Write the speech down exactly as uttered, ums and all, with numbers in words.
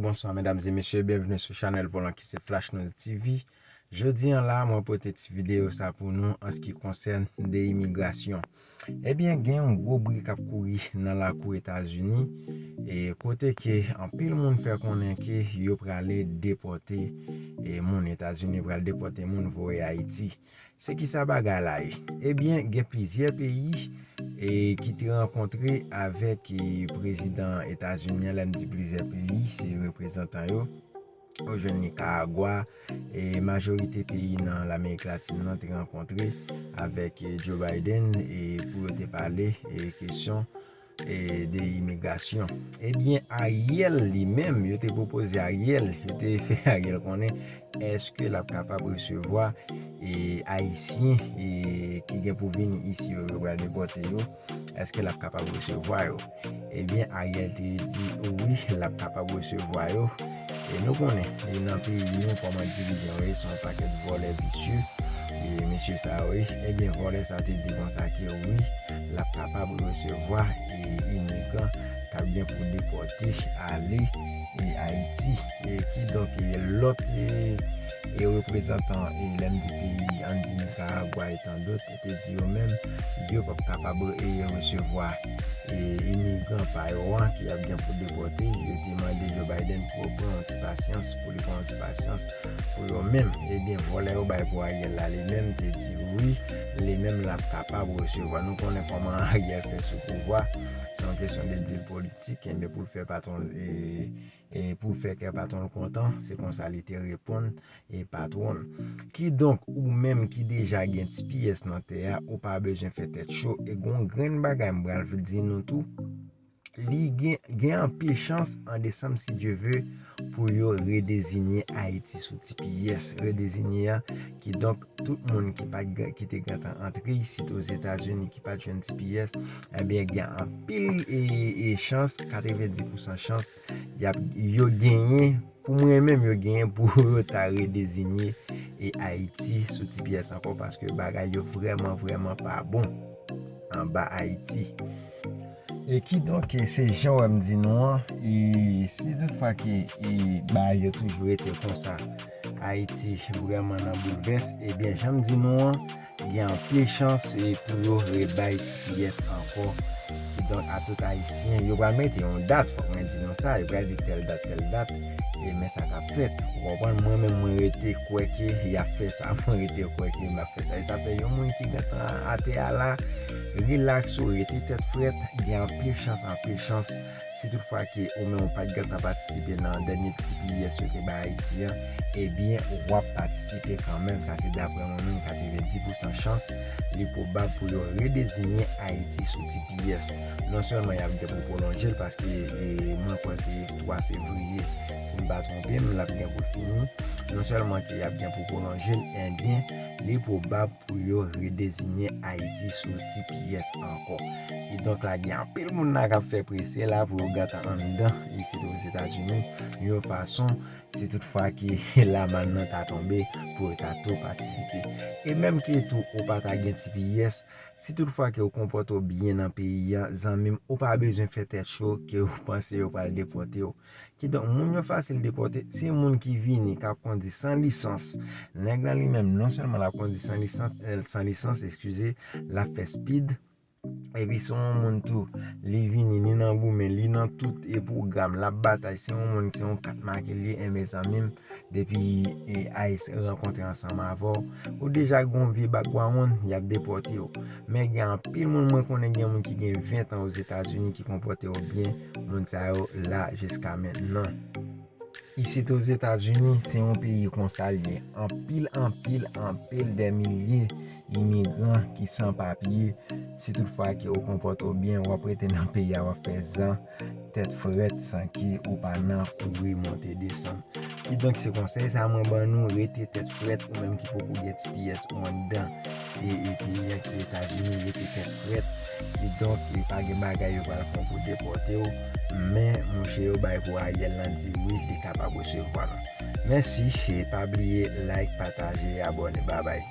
Bonswa medam e mesye, byenveni sou chanèl pa w lan ki se Flash News T V. Jodi an la, mwen pote ti videyo sa pou nou an se ki konsène de imigrasyon. Ebyen, gen yon gwo bri k ap kouri nan lakou Etazini, e kote ke anpil moun fè konnen ke yo prale depòte, e moun Etazini pral depòte moun voye Ayiti. Se ki sa bagay la ye? Ebyen, gen plizyè peyi, e, ki te rankontre avèk, e, prezidan Etazini an. Lè m di plizyè peyi, se reprezantan yo. Ou jwenn Nikaragwa, e, majorite peyi nan Lamerik Latin nan te rankontre avèk, e, Joe Biden, e, pou yo te pale, e, kesyon, e, de imigrasyon. Ebyen, Ariel li menm, yo te pwopoze Ariel, yo te fè Ariel konnen èske l ap kapab resevwa, e, Ayisyen, e, ki gen pou vini isi yo, yo pral depòte yo, èske l ap kapab resevwa yo? Ebyen, Ariel te di wi, l ap kapab resevwa yo. E nou konnen, e nan peyi nou, kòman dirijan yo ye, se yon pakèt vòlè visye. E mesye sa yo ye. Ebyen, vòlè sa te di konsa ke wi, l ap kapab resevwa, e, imigran k ap gen pou depòte ale, e, Ayiti. E kidonk, e, lòt, e, e, reprezantan, e, lè m di peyi, ann di Nikaragwa e tandòt, te di yo menm, yo p ap kapab, e, resevwa, e, imigran pa yo an ki ap gen pou depòte. Yo te mande Joe Biden pou yo pran yon ti pasyans, pou li pran yon ti pasyans pou yo menm. Ebyen, vòlè yo bay pou Ariel la, li menm te di wi, li menm l ap kapab resevwa. Nou konnen kòman Ariel fè sou pouvwa, se yon kesyon de dil politik, enben pou l fè patwon, e, e pou l fè kè patwon l kontan, se konsa li te reponn, e, patwon l. Kidonk, ou menm ki deja gen T P S nan tè a, ou pa bezwen fè tèt cho, e gon grenn bagay m pral di nou tou, li gen, gen anpil chans an desanm, si Dye ve, pou yo redezinye Ayiti sou T P S. Redezinye a, kidonk, tout moun ki pa t gen, ki te gentan antre isit Ozetazini, ki pa t jwenn T P S, ebyen, gen anpil, e, e chans, katrevenndis pousan chans, y ap, yo genyen, pou mwen menm, yo genyen pou yo ta redezinye, e, Ayiti sou T P S ankò, paske bagay yo vrèman, vrèman pa bon anba Ayiti. E kidonk, e, se jan w wè m di nou an, e si toutfwa ke, e, bagay yo toujou rete konsa, Ayiti vrèman nan boulvès, ebyen, jan m di nou an, gen anpil chans, e, pou yo rebay T P S ankò. Kidonk, a tout Ayisyen, yo pral mete yon dat, fòk mwen di nou sa, yo pral di tèl dat, tèl dat, e men sa k ap fèt. Ou konprann? Mwen menm, mwen rete kwè ke y ap fè sa, mwen rete kwè ke m ap fè sa. E sa fè yon moun ki gentan atè a la, rilaks ou, rete tèt frèt, gen anpil chans, anpil chans, si toutfwa ke ou menm ou pa t gentan patisipe nan dènye T P S yo te bay Ayiti an, ebyen, w ap patisipe kanmenm. Sa se daprè mwen menm, katrevenndis pousan chans, li pwobab pou yo redezinye Ayiti sou T P S. Non sèlman y ap gen pou pwolonje l, paske, e, mwen kwè se twa fevriye, si m pa twonpe m, l ap gen pou l fini. Non sèlman ke y ap gen pou pwolonje l, ebyen, li pwobab pou yo redezinye Ayiti sou T P S ankò. Kidonk la, gen anpil moun la k ap fè prese la pou yo gentan anndan isit Ozetazini, yon fason, si toutfwa ke lamann nan ta tonbe, pou yo ta tou patisipe. E menm ke tou ou pa ta gen T P S, si toutfwa ke ou konpòte w byen nan peyi a, zanmi m, ou pa bezwen fè tèt cho ke ou panse yo pral depòte w. Kidonk, moun yo fasil depòte, se moun ki vini, k ap kondi san lisans. Nèg la li menm, non sèlman l ap kondi san lisans, eh, san lisans, eskize, l ap fè speed. Epi se yon moun tou, li vini, li nan goumen, li nan tout, e, pwogram, l ap batay, se yon moun, se yon kat make l ye, enben zanmi m, depi, e, ICE rankontre ansanm avè w, ou deja gen yon vye background, y ap depòte w. Men gen anpil moun, mwen konnen gen moun ki gen ven tan Ozetazini ki konpòte yo byen, moun sa yo la jiska mentnan. Isit Ozetazini, se yon peyi konsa l ye. Anpil, anpil, anpil dè milye imigran ki san papye. Si toutfwa ke ou konpòte w byen, w ap rete nan peyi a, w ap fè zan, tèt frèt, san ke ou pa nan kouri monte desann. Kidonk, se konsèy sa mwen ban nou, rete tèt frèt, ou menm ki poko gen T P S ou anndan, e, e peyi a ki Etazini, rete tèt frèt. Kidonk, e pa gen bagay yo pral fè w pou depòte w, men mouche yo bay pou Ariel lan di wi, li kapab resevwa nou. Mèsi, e pa bliye like, pataje e abòne. Babay.